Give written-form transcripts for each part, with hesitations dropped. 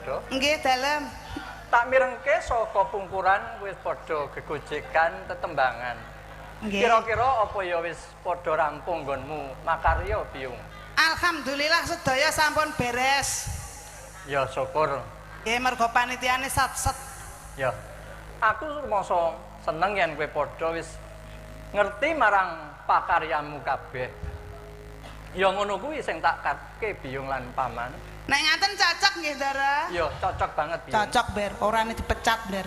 padha. Nggih, dalem. Tak mirengke saka pungkuran wis padha gegojekan tetembangan. Nggih. Kira-kira apa ya wis padha rampung nggonmu makarya, Biyung? Alhamdulillah sedaya sampun beres. Ya syukur. Nggih, mergo panitiane sat-set. Ya. Aku rumangsa seneng yen kowe padha wis ngerti marang pakaryamu kabeh. Ya ngono kuwi sing tak karepke Biyung lan Paman. Nek ngaten cocok nggih, Ndara? Ya cocok banget, Biyung. Cocok, Ber. Orane dipecat, Ber.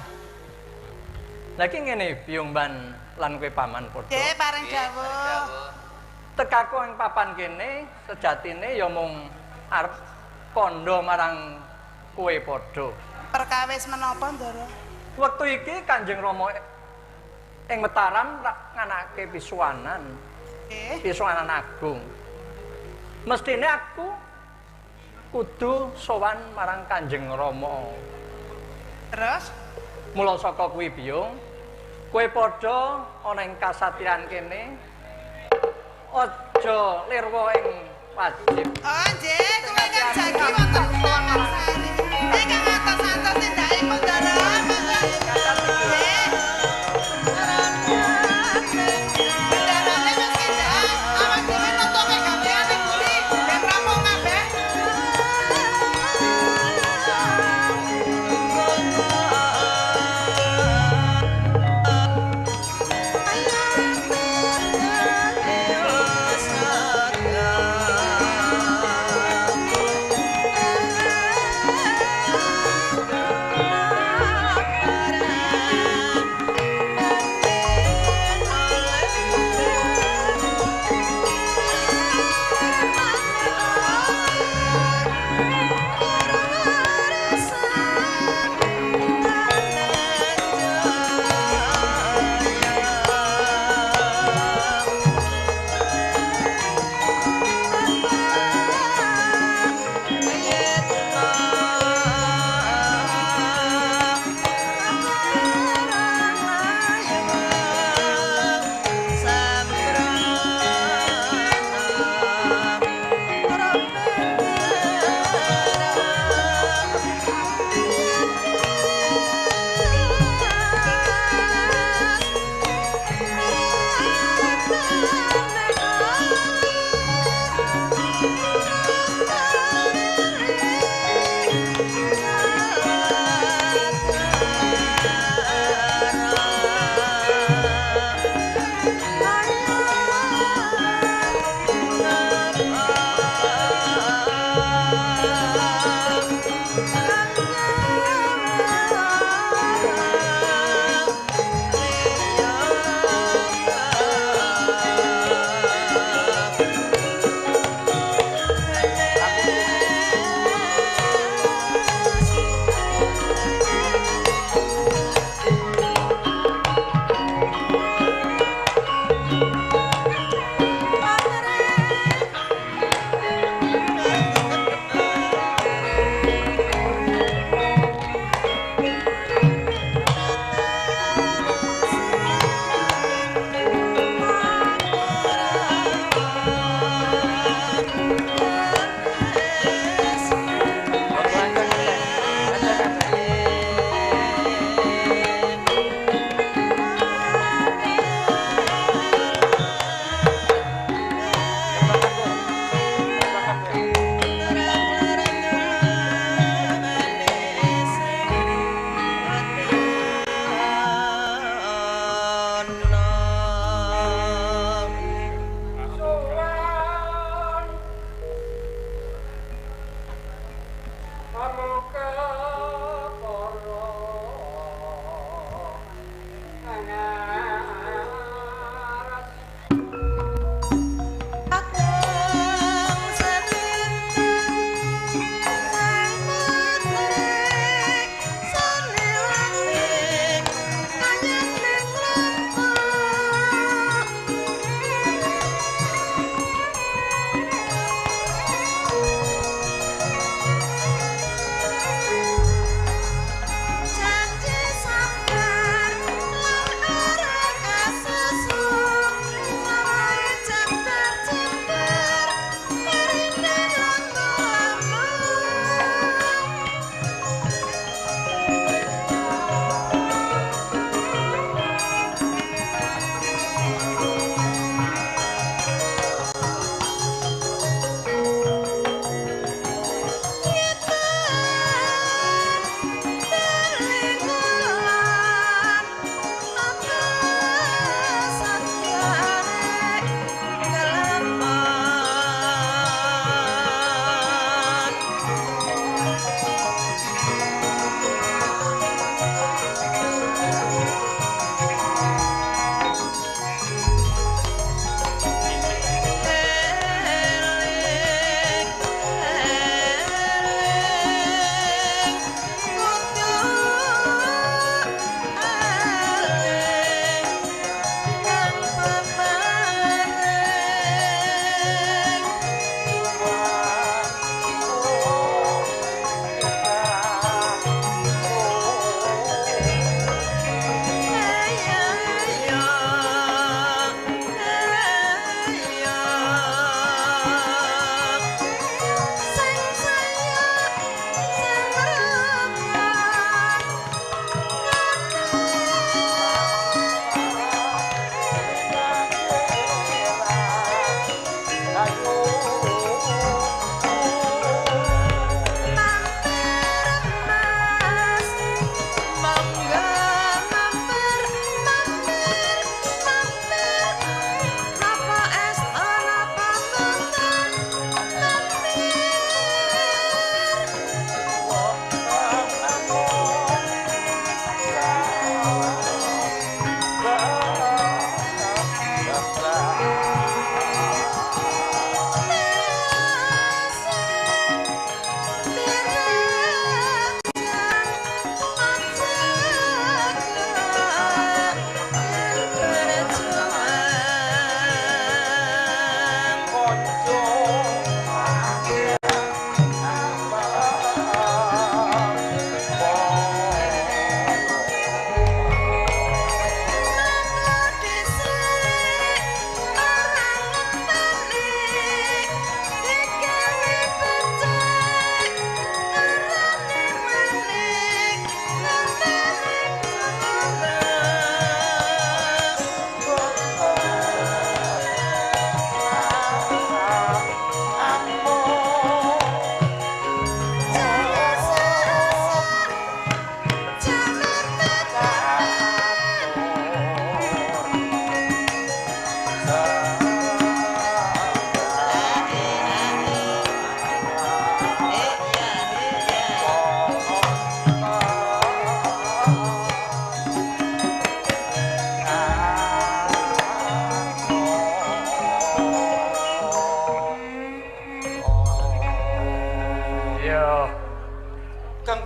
Lah iki ngene Biyung ban lan kowe Paman padha. Nggih, paring dawuh. Tekaku ing papan kene sejatine ya mung arep kandha marang kowe padha. Perkawis menapa, Ndara? Wektu iki Kanjeng Rama ing Mataram nganake pisuwanan. Nggih. Pisuwanan agung. Mestine aku kudu sowan marang Kanjeng Rama. Terus? Mula saka kuwi Biyung, kowe padha ana ing kasatriyan kene aja lirwa ing wajib. Oh nggih, kula ingkang jagi wonten Taman Sari. Ingkang atos-atos tindakipun Ndara. Nggih. Bendarane wis tindak, awak dhewe nutuke gaweane buri ben rampung kabeh.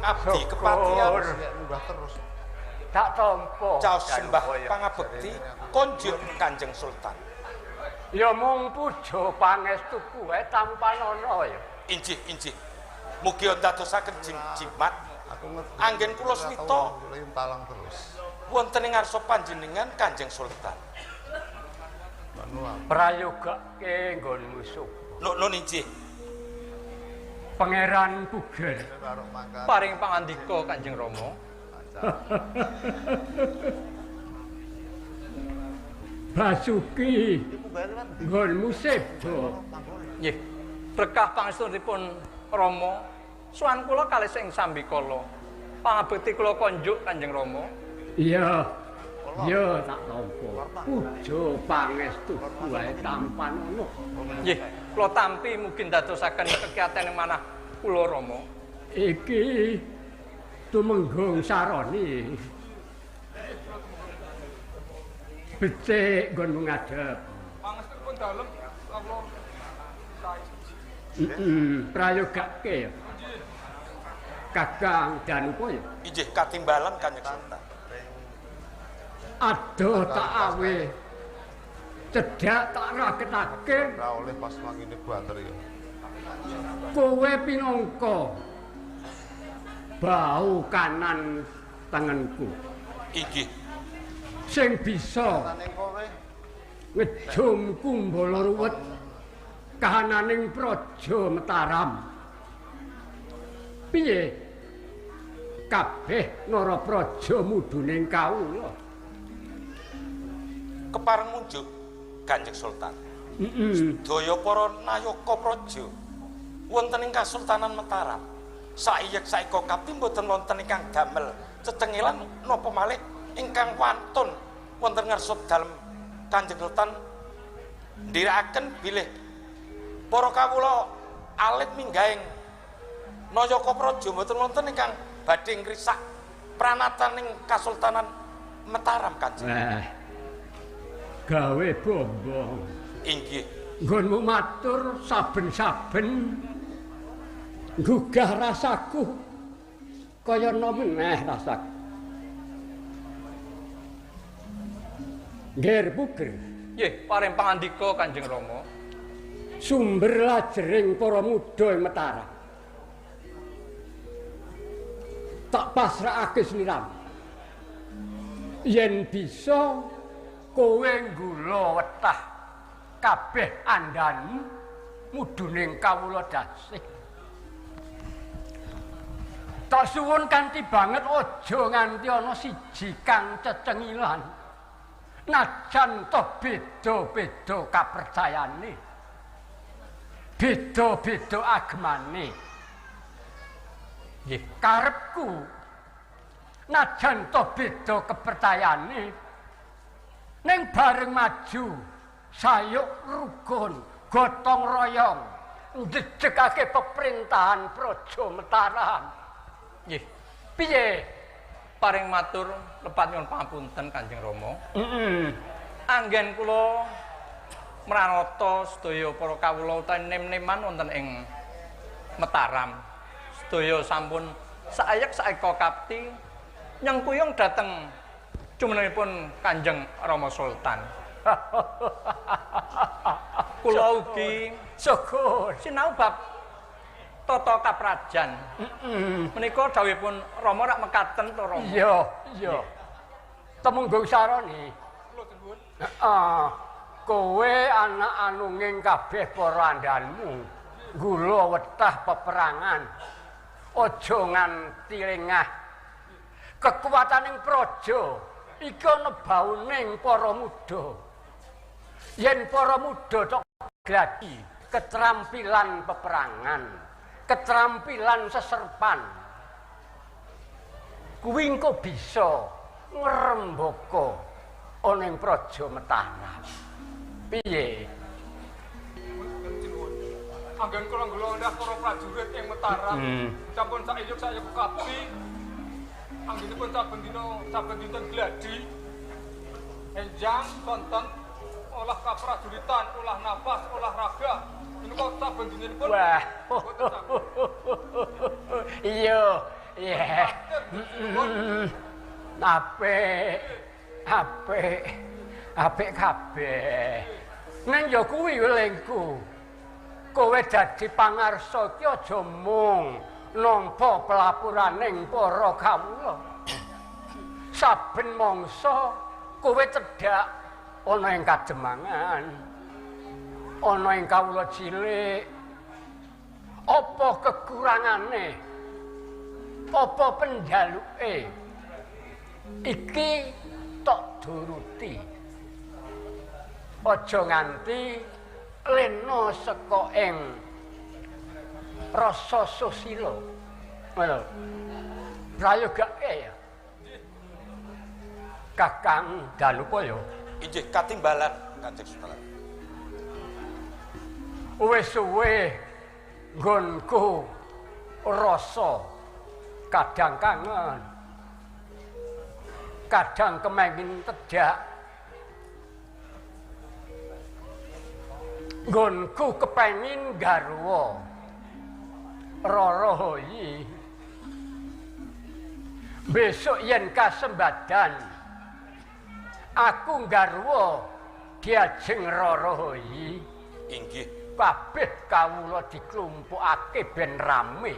Abdi kepatihan munggah terus. Tak tampa. Caos sembah pangabekti konjuk Kanjeng Sultan. Ya mung puja pangestuku wae tampanana ya. Injih, injih. Mugi ndadosaken jimat. Anggen kula swita terus. Wonten ing ngarsa panjenengan Kanjeng Sultan. Prayogake nggonmu sapa? Nun injih. Pangeran Puger. Paring pangandika Kanjeng Rama. Basuki nggonmu seba. Nggih. Berkah pangestunipun Rama, suwan kula kalih sing sambikala. Pangabekti kula konjuk Kanjeng Rama. Iya. Iya tak tampa. Puja pangestuku wae tampanana. Nggih, kula tampi mugi ndadosaken kekiatan ing manah kula Rama. Iki tumenggung sarani. Becik nggonmu ngadhep. Pangestupun dalem kawula sae. Prayogake ya. Kakang Danupa ya. Injih katimbalan Kanjeng Sultan. Adoh tak awe. Cedhak tak raketake. Ora oleh pas mangkene banter ya. Kowe pinangka bau kanan tengenku. Inggih. Sing bisa ngejum kumbala ruwet kahananing praja Mataram. Piye? Kabeh narapraja mudhuning kawula. Kepareng munjuk Kanjeng Sultan. Sedaya para nayaka praja wonten ing Kasultanan Mataram. Saiyek saika kapti mboten wonten ingkang damel cecengilan napa malih ingkang wantun wonten ngarsa dalem Kanjeng Sultan ndherekaken bilih para kawula alit minggahing nayaka praja mboten wonten ingkang badhe ngrisak pranataning Kasultanan Mataram Kanjeng. Gawe bombong. Inggih. Nggonmu matur saben-saben nggugah rasaku kaya ana meneh rasaku. Ngger Puger. Nggih, paring pangandika Kanjeng Rama. Sumber lajering para muda ing Mataram. Tak pasrahake sliramu. Yen bisa kowe nggula wetah kabeh andhanmu mudhuning kawula dasih. Tak suwun kanthi banget aja nganti ana siji kang cecengilan. Najan toh beda-beda kapercayane. Beda-beda agemane. Nggih, karepku najan toh beda kepercayane ning bareng maju sayuk rukun gotong royong njejegake pemerintahan Praja Mataram. Nggih. Piye? Paring matur lepat nyuwun pangapunten Kanjeng Rama. Anggen kula mranata sedaya para kawula utawi nem-neman wonten ing Mataram. Sedaya sampun saayek saeka kapti nyengkuyung dhateng jumenengipun Kanjeng Rama Sultan. Kula ugi syukur sinau bab tata kaprajan. Menika dawuhipun Rama rak mekaten to Rama. Iya, iya. Temunggung sarani. Kula nuwun. Heeh. Kowe anak anunging kabeh para andhanmu nggula wetah peperangan. Aja nganti lengah. Kekuataning praja iki ana bauning para muda. Yen para muda tok gladi keterampilan peperangan, keterampilan seserpan, kuwi engko bisa ngrembaka ana ing praja Mataram. Piye? Anggen kula nggula para prajurit ing Mataram, sampun saiyuk saiyuk kapti. Anggenipun saben dina saben dinten gladi enjang sonten olah kaprajuritan, olah nafas, olah raga. Menika saben dintenipun. Wah. Iya, Iya. Apik. Apik. Apik kabeh. Nang ya kuwi lengku. Kowe dadi pangarsa iki aja mung nampa pelapuraning para kawula. Saben mangsa kowe cedhak ana ing kademangan, ana ing kawula cilik. Apa kekurangane? Apa penjaluke? Iki tok duruti. Aja nganti lena saka ing rasa susila. Ngono. Prayogake ya. Kakang Danupaya. Inggih katimbalan Kanjeng Sultan. Wis suwe nggonku rasa kadang kangen, kadang kemengin tedhak. Nggonku kepengin garwa Rara Hoyi. Besok yen kasembadan aku garwa diajeng Rara Hoyi. Inggih. Kabeh kawula diklumpukake ben rame.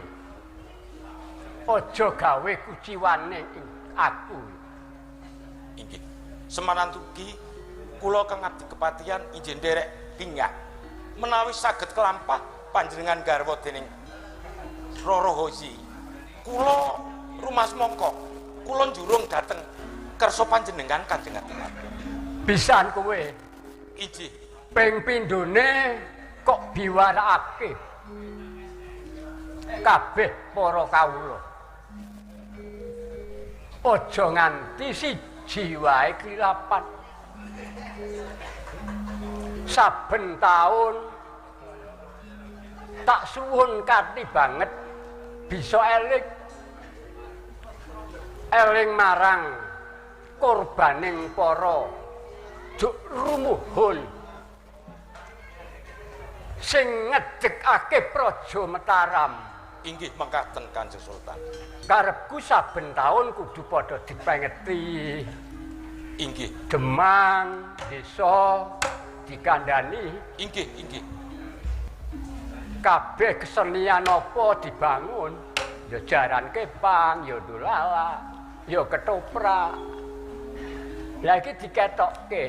Aja gawe kuciwane aku. Inggih. Semanan tugi kula kang abdi kepatihan inggih nderek bingah menawi saged kelampah panjenengan garwa dening Rara Hoyi. Kula rumas mongko, kula njurung dhateng kersa panjenengan Kanjeng Adipati. Pisan kowe. Inggih. Ping pindhone kok biwarakake kabeh para kawula. Aja nganti siji wae klilapan. Saben taun tak suwun kanthi banget bisa eling eling marang korbaning para juk rumuhun sing ngedekake Praja Mataram. Inggih mekaten Kanjeng Sultan. Karepku saben taun kudu padha dipengeti. Inggih. Demang desa dikandani. Inggih, inggih. Kabeh kesenian apa dibangun? Ya jaran kepang, ya dolala, ya ketoprak. Lah iki diketokke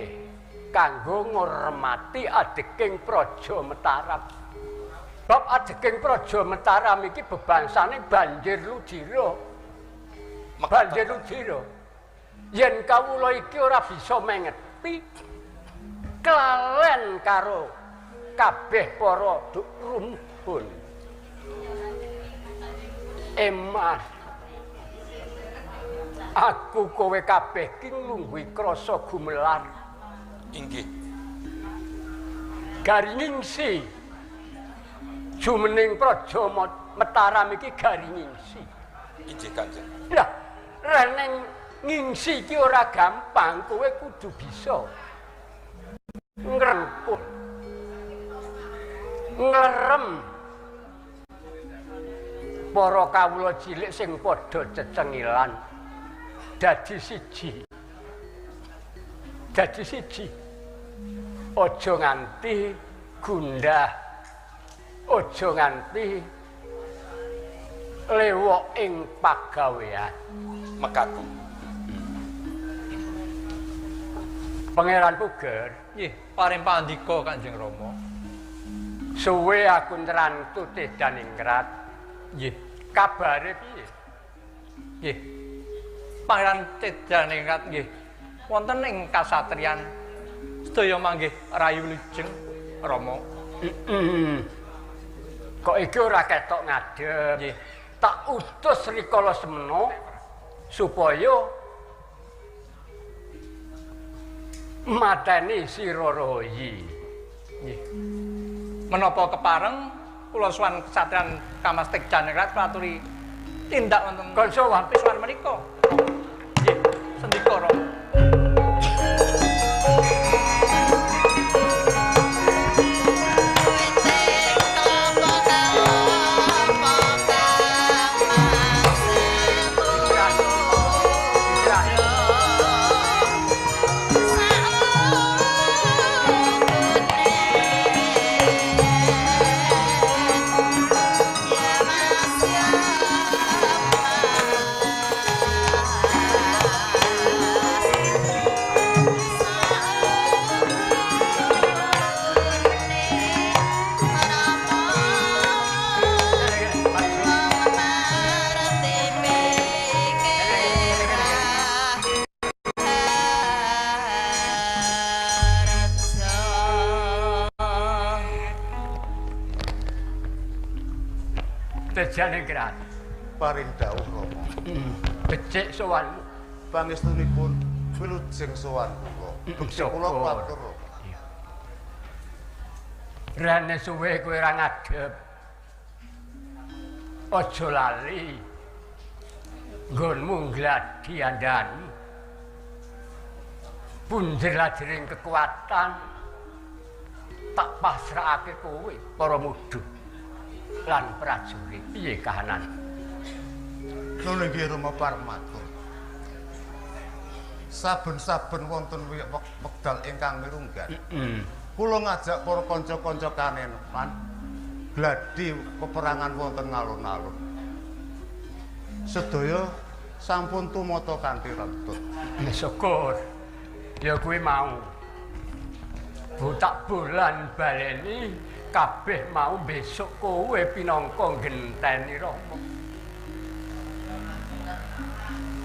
kanggo ngurmati adeking Praja Mataram. Bab adeking Praja Mataram iki bebangsane banjir ludira. Banjir ludira. Yen kawula iki ora bisa mengeti klalen karo kabeh para rumuhun. Emas aku kowe kabeh ki nglungguhi krasa gumelar. Inggih. Garingingsi jumening Praja Mataram iki garingingsi. Inggih Kanjeng. Lah reneng ngingsi iki ora gampang, kowe kudu bisa ngrengkuh, ngerem para kawula cilik sing padha cecengilan dadi siji. Dadi siji. Aja nganti gundah, aja nganti lewok ing pagawean. Mekaten. Pangeran Puger. Nggih, paring pandika Kanjeng Rama. Suwe aku nrantu Tedaningrat. Nggih. Kabare piye? Nggih. Pangeran Tedaningrat nggih wonten ing kasatriyan sedaya manggih rayu lujeng Rama. Kok iki ora ketok ngadep. Nggih. Tak utus rikala semena supaya mateni si Rara Hoyi. Nggih. Menapa kepareng kula sowan kesatriyan Kamas Tejaningrat aturi tindak wonten kon sowan pisuwan menika. Nggih, sendika Rama. Tapa kang mas. Tejaningrat. Paring dawuh Rama. Becik sowanmu. Pangestunipun wilujeng sowan kula. Bekti kula katur. Rene suwe kowe ora ngadhep. Aja lali. Nggonmu ngladi andhanmu. Punjer lajering kekuatan tak pasrahake kowe para mudha lan prajurit. Piye kahanan? Nun inggih Rama parmatur. Saben-saben wonten wekdal ingkang mirunggan. Kula ngajak para kanca-kanca kaneman gladi peperangan wonten alun-alun. Sedaya sampun tumata kanthi rentut. Syukur. Ya kuwi mau. Botak bulan baleni kabeh mau besok kowe pinangka ngenteni Rama.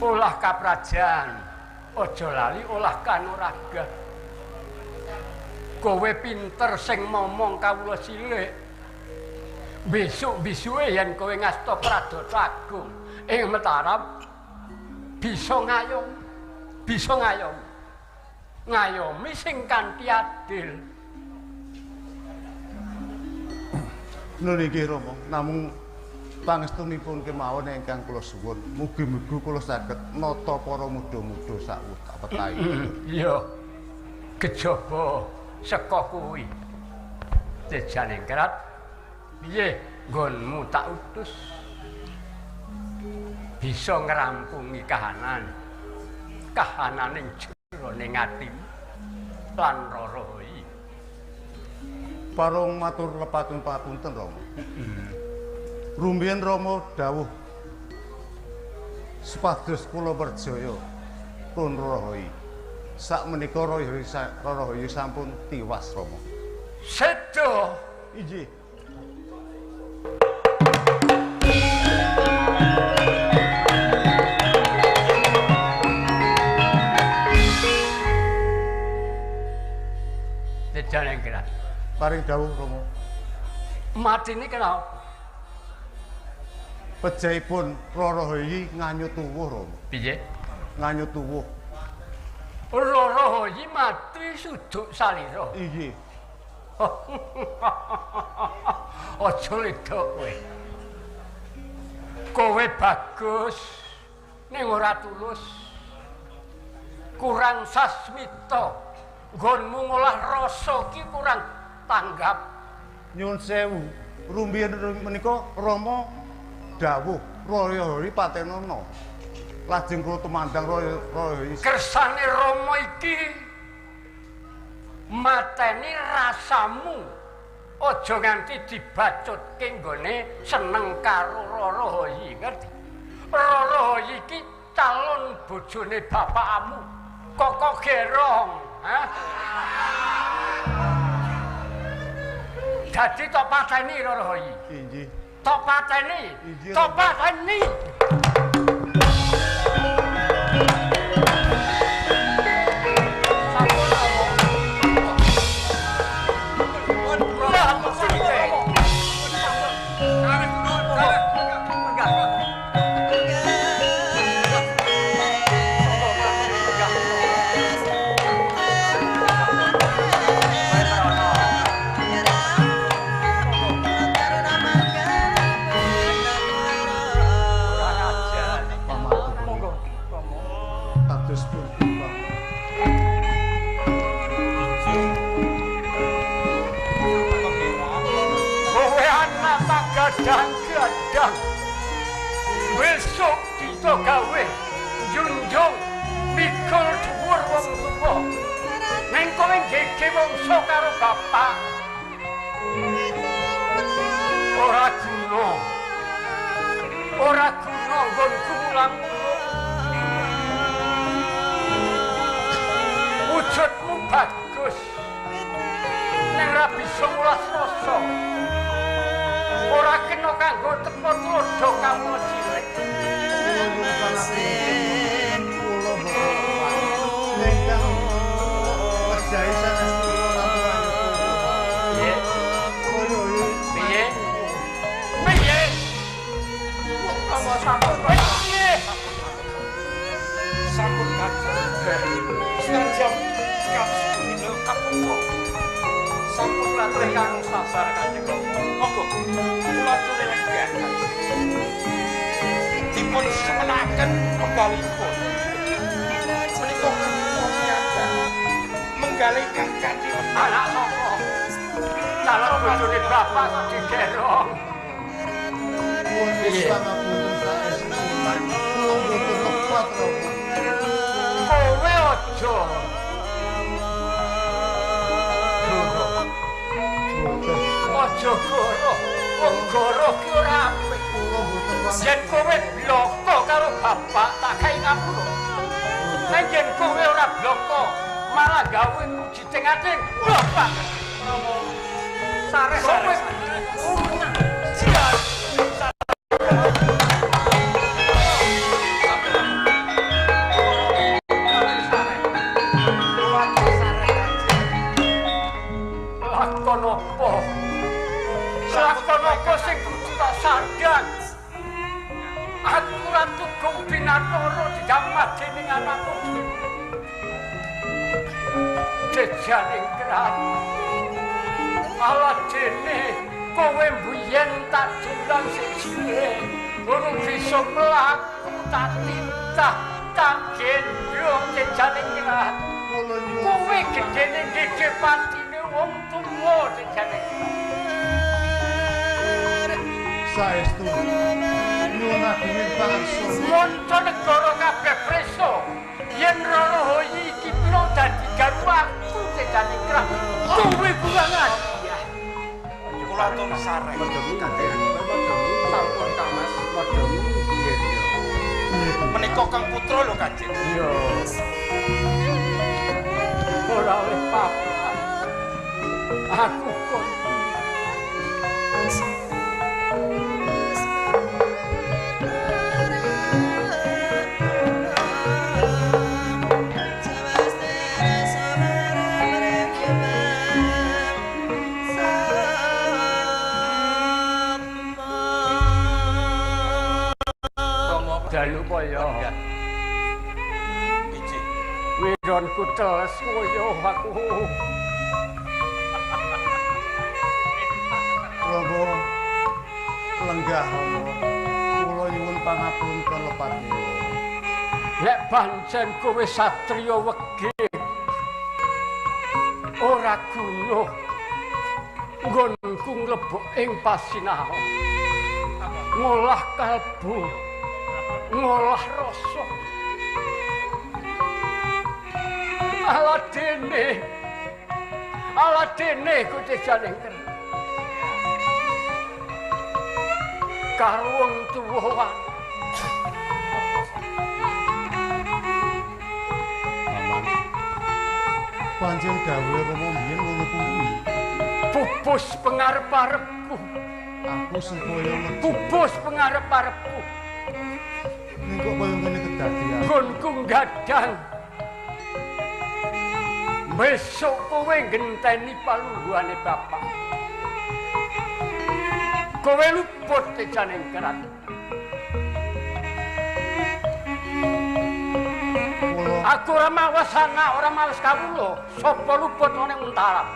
Olah kaprajan, aja lali olah kanuragan. Kowe pinter sing momong kawula cilik. Besok-besuke yen kowe ngasta Pradata Agung ing Mataram bisa ngayom, bisa ngayom. Ngayomi sing kanthi adil. Nun inggih Rama, namung pangestunipun kemawon ingkang kula suwun, mugi-mugi kula saged nata para muda-muda sawetahipun. Iya. Kejaba saka kuwi. Tejaningrat, piye nggonmu tak utus bisa ngrampungi kahanan. Kahananing jroning ati lan roroi. Parung matur lepatun papunten Rama. Rumiyin Rama dawuh supados kula perjaya pun Rorohoi. Sakmenika Rorohoi sampun tiwas Rama. Sedo. Inggih. Tejaningrat. Paring dawuh Rama. Matine kenapa? Pejahipun Rorohoi nganyut tuwuh Rama. Piye? Nganyut tuwuh. Rorohoi mati suduk salira. Inggih. Aja ledok kowe. Kowe bagus ning ora tulus. Kurang sasmita. Nggonmu ngolah rasa ki kurang tanggap. Nyun sewu, rumiyin menika Rama dawuh Rorohoi patenono. Lajeng kula tumandang Rorohoi. Kersane Rama iki mateni rasamu. Aja nganti dibacutke nggone seneng karo Rorohoi, ngerti? Rorohoi iki calon bojone bapakmu. Koko gerong, ha? Dadi tok pateni Rorohoi. Inggih. Tok pateni. Tok pateni. Sampun Rama. Kados pundi, Pak? Kowe anak tak gadang-gadang. Besok kita gawe junjung mikul dhuwur wong tuwa. Neng kowe gege wongso karo bapak. Ora guna. Ora guna nggonku mulang. Wujudmu bagus. Neng ra bisa ngulas rasa. Ora kena kanggo teko tuladha kawula cilik. Kula boten ingkang wejahi sanes kula lan Piye? Piye? Piye? Piye? Boleh kang sabar Kanjeng Rama. Monggo kula aturi lenggah. Dipun semenaken penggalipun. Menika kula piyambak menggalih ingkang kanthi anak sapa? Calon bojone bapak kok digerong. Nyuwun pangapunten saestu. Kula mboten tepat Rama. Kowe aja. Aja goro. Wong goro ki ora apik. Kula mboten wani. Yen kowe bloko karo bapak tak gawe ngapura. Nek yen kowe ora bloko, malah gawe kujiting-ating. Bapak. Rama. Sareh Kowe lakon apa? Lakon apa sing kudu tak sandang? Aku Ratu Binatara dijamah dening anakku dhewe. Jejaning kerat. Ala dene kowe mbiyen tak dulang sing cilik. Urung bisa mlaku tak titah tak gendhong jejaning kerat. Kula nyuwun Kowe gedene gede patine wong tuwa jejaning kerat. Saestu. Nyuwun agunging pangsun. Manca negara kabeh preso yen Rara Hoyi iki pira dadi garwaku jejaning kerat. Kowe kurangan. Kula atur sareh. Sampun Kang Mas. Menika kang putra lho Kanjeng. Iya. Ora oleh papat. Aku kon. Rama Dalu kaya. Iji. Wironku teles koyo aku. Rama lenggah Rama. Kula nyuwun pangapunten lepat kula. Nek pancen kowe satriya wegih ora guna nggonku mlebok ing pasinaon. Ngolah kalbu, ngolah rasa. Ala dene kutejaning karo wong tuwa. Paman. Pancen dawuhe Rama mbiyen ngono kuwi. Pupus pengarep-arepku. Aku supaya metu. Pupus pengarep-arepku. Ning kok kaya ngene kedadian. Nggonku nggadang. Besok kowe ngenteni palungguhane bapak. Kowe luput tejaning kerat. Kula Aku ora mawas anak, ora mawas kawula. Sapa luput ana ing Mataram?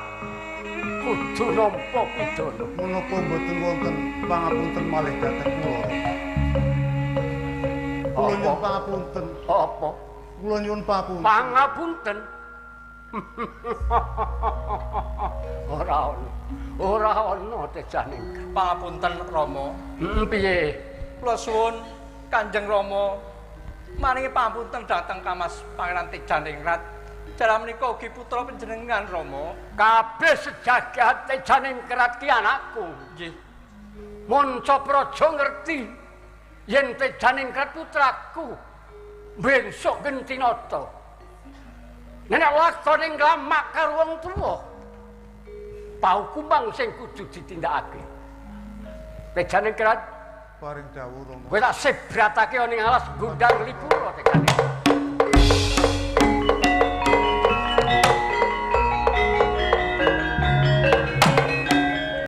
Kudu nampa pidana. Menapa mboten wonten pangapunten malih dhateng kula. Kula nyuwun pangapunten. Apa? Kula nyuwun pangapunten. Pangapunten. Ora ono. Ora ono tejaning. Pangapunten Rama. Piye? Kula suwun Kanjeng Rama maringi pangapunten dhateng Kamas Pangeran Tejaningrat. Dalam menika ugi putra panjenengan Rama. Kabeh sejagat Tejaningrat ki anakku. Nggih. Manca praja ngerti yen Tejaningrat putraku besok gentinata. Nek lakone nglamak karo wong tuwa, paukuman sing kudu ditindakake. Tejaningrat Paring dawuh Rama. Kowe tak sebratake ana ing alas Gondang Lipura Tejaningrat.